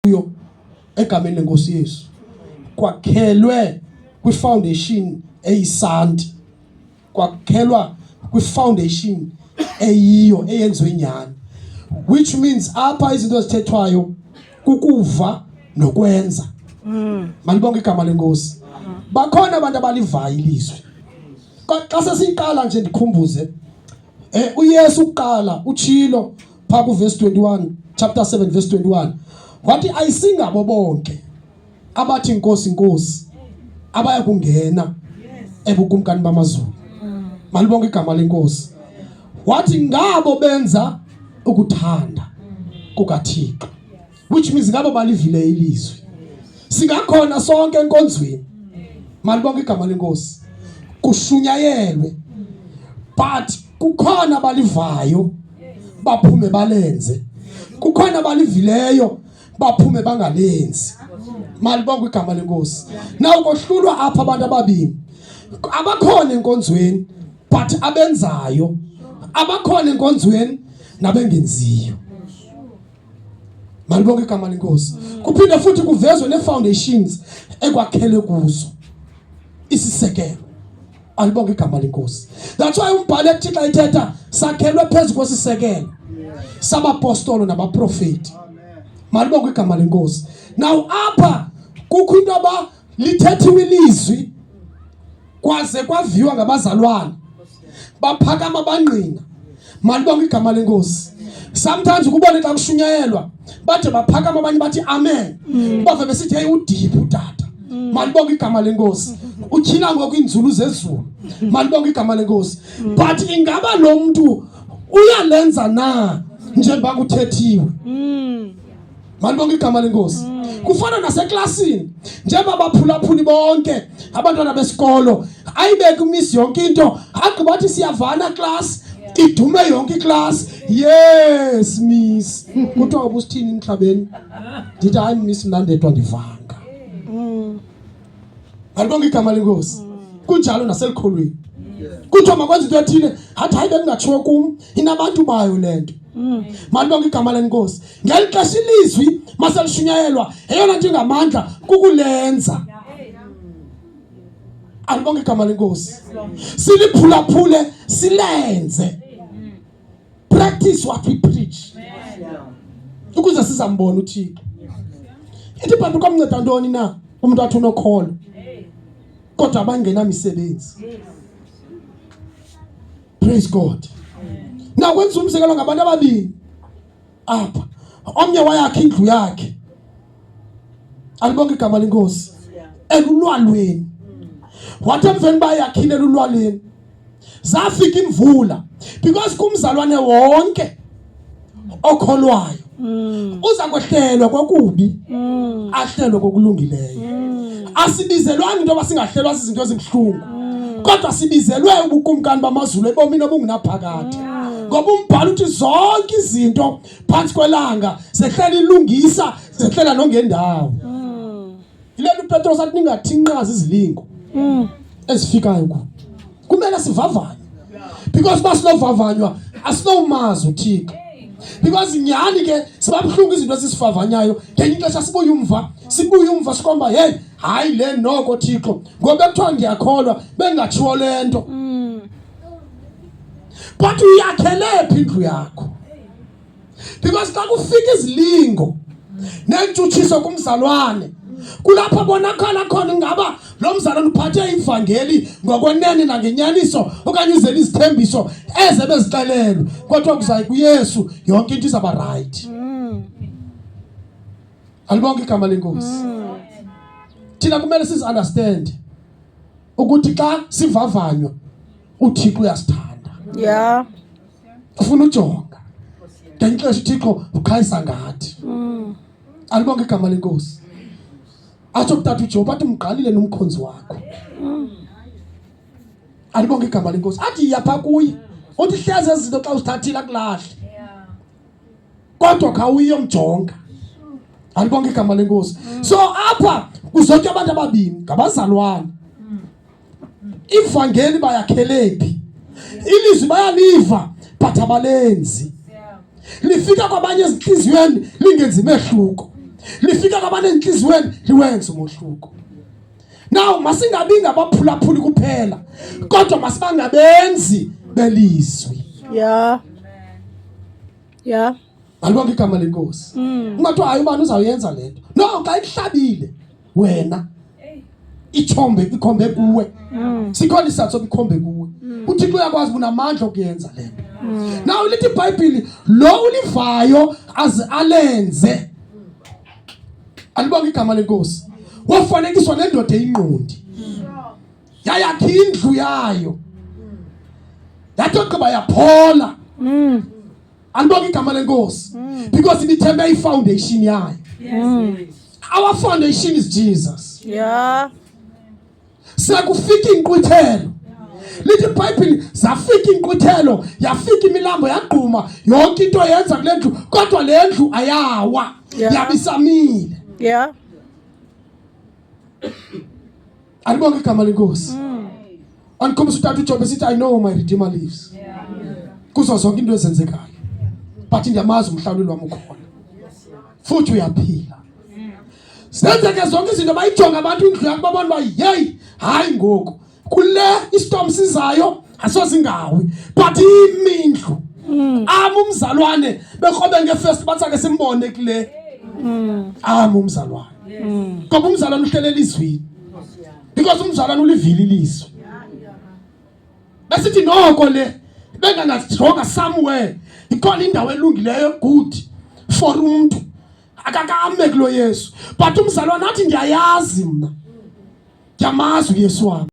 Kuyo egameni lenkosi Yesu kwakhelwe kwifoundation eyisanti, kwakhelwa kwifoundation eyiyo eyenziwe nyani, which means apha izinto ezithethwayo kukuva nokwenza. Malibonke igama lenkosi. Bakhona abantu abalivayo ilizwi. Xa sesiyiqala nje ndikhumbuze uYesu kuqala utshilo phaa kuverse 21, chapter 7 verse 21, wathi ayisingabo bonke abathi "Nkosi, Nkosi" abaya kungena ebukumkani bamazulu. Malibonke igama lenkosi. Wathi ngabo benza ukuthanda kukaThixo, which means ngabo balivile ilizwi. Singakhona sonke enkonzweni, malibonke igama lenkosi, kushunyayelwe, but kukhona abalivayo baphume balenze, kukhona abalivileyo baphume bangalenzi. Malibonke igama lenkosi. Naw kohlulwa apha abantu ababini: abakhona enkonzweni but abenzayo, abakhona enkonzweni nabengenziyo. Malibonke igama lenkosi. Kuphinde futhi kuvezwe nee-foundations ekwakhelwe kuzo, isisekelo. Alibonke igama lenkosi. That's why umbhali ethi xa ithetha sakhelwe phezu kwesisekelo sabapostolo nabaprofeti. Malibonke igama lenkosi. Now apha kukho into aba lithethiwe ilizwi, kwaze kwaviwa ngabazalwane, baphakama bangqina. Malibonke igama lenkosi. Sometimes ukubone xa kushunyayelwa bade baphakama abanye bathi amen, bave besithi, "Hey, udeep utata." Malibonke igama lenkosi. Utyhila ngoku iinzulu zezulu. Malibonke igama lenkosi. But ingaba lo mntu uyalenza na njengoba kuthethiwe? Malibonke igama lenkosi. Kufana naseklasini, njengoba baphulaphuli bonke abantwana besikolo, ayibeke umisi yonke into, agqiba athi, "Siyavana, class?" Idume yonke iclass, "Yes, miss." Kuthiwa, "Ubusithini emhlabeni?" Ndithi, "Hayi miss, mna ndedwa ndivanga." Malibonke igama lenkosi. Kunjalo naselikholweni. Kuthiwa makwenza into ethile, hathi, "Hayi, bekungatshiwo kum, inabantu bayo le nto." Malibonke igama lenkosi. Ngeli xesha ilizwi maselishunyayelwa, eyona nto ingamandla kukulenza. Alibonke igama lenkosi. Siliphulaphule, silenze, practice what we preach, ukuze sizambona uThixo. Ithi ibhayibhile, kwamnceda ntoni na umuntu athi unokholo kodwa abangenamisebenzi? Praise God. Nakwenza umzekelo ngabantu ababini apha. Omnye wayakha indlu yakhe, alibonke igama lenkosi, elulwalweni. Wathi emveni uba yakhile elulwalweni, zafika imvula, because kumzalwane wonke okholwayo uza kwehlelwa kokubi, ahlelwe kokulungileyo. Asibizelwanga into yoba singahlelwa zizinto ezibuhlungu, kodwa sibizelwe ubukumkani bamazulu, ebomini obungunaphakade, ngoba umbhalo uthi zonke izinto phantsi kwelanga zehlela ilungisa, zehlela nongendawo. Yile nto uPetros athi ningathinqazi izilingo ezifikayo ku kumele sivavanywe, because uba sinovavanywa asinowumazi uThixo, because nyhani ke siba buhlungu izinto esisivavanyayo. Ngenye ixesha sibuye umva, sibuye umva sikomba, "Heyi, hayi le noko Thixo, ngoba ekuthiwa ndiyakholwa bengatshiwo le nto." But uyakhele phi indlu yakho? Because xa kufika izilingo nentshutshiso kumzalwane, kulapho bonakala khona ingaba lo mzalwane uphathe ivangeli ngokwenene nangenyaniso okanye izele izithembiso eze bezixelelwe, kodwa kuzayi kuYesu yonke into izaba right. Alibonke igama lenkosi. Thina kumele sizi-understand ukuthi xa sivavanywa, uThixo uyasithanda. Ufuna ujonga ngenye ixesha uThixo ukhayisa ngathi. Alibonke igama lenkosi. Atsho kutata uJob athi, "Mgqalile nomkhonzi wakho." Alibonke igama lenkosi. Athi yiya phaa kuye, uthi hleze ezi zinto xa uzithathile akulahle, kodwa khawuyomjonga. Alibonke igama lenkosi. So apha kuzonke abantu ababini ngabazalwane. Ivangeli bayakhelephi? Ilizwi bayaliva but abalenzi. Lifika kwabanye ezinhliziyweni lingenzi mehluko. Lifika kwabanenhliziyweni liwenze umohluko. Now masingabi ngabaphulaphuli kuphela kodwa masibangabenzi belizwi. Yeah. Yeah. Alibonke igama lenkosi. Ungathiwa hayi ubani uzawuyenza le nto. No, xa ikuhlabile wena ithombe ikhombe kuwe. Sikhona isizathu sokuba ikhombe kuwe. UThixo uyakwazi unamandla okuyenza le nto. Now lithi iBhayibheli lo ulivayo aze alenze. Alibonke igama lenkosi. Wafanekiswa nendoda eyingqondi. Yayakha indlu yayo. Yathi ogqiba yaphola. Alibonke igama lenkosi. Because ibithembe ifoundation yayo. Our foundation is Jesus. Yeah. Sekufika inkqwithelo. Lithi iBhayibheli zafika inkqwithelo, yafika imilambo yagquma, yonke into yenza kule ndlu, kodwa le ndlu ayawa. Yeah. Yabisamile. Yeah. Alibonke igama lenkosi. Andikhombisa utata uJobe sithi I know my redeemer lives. Kuzo zonke into ezenzekayo. But ndiyamazi umhlawuleli wami ukhona. Futhi uyaphila. Zenzeke zonke izinto bayijonga abantu indlu yakho babona uba yeyi hayi ngoku kule istorm sizayo asozingawi but imi indlu. Am umzalwane bekrobe ngefirst bathi ake simbone kule. Am umzalwane. Ngoba umzalwane uhlelela izwini. Because umzalwane ulivile ilizwi. Besithi noko le bengangajonga somewhere ikhona indawo elungileyo good for umuntu akakame kulo Yesu but umzalwane athi ndiyayazi mna ndiyamazi uYesu wami.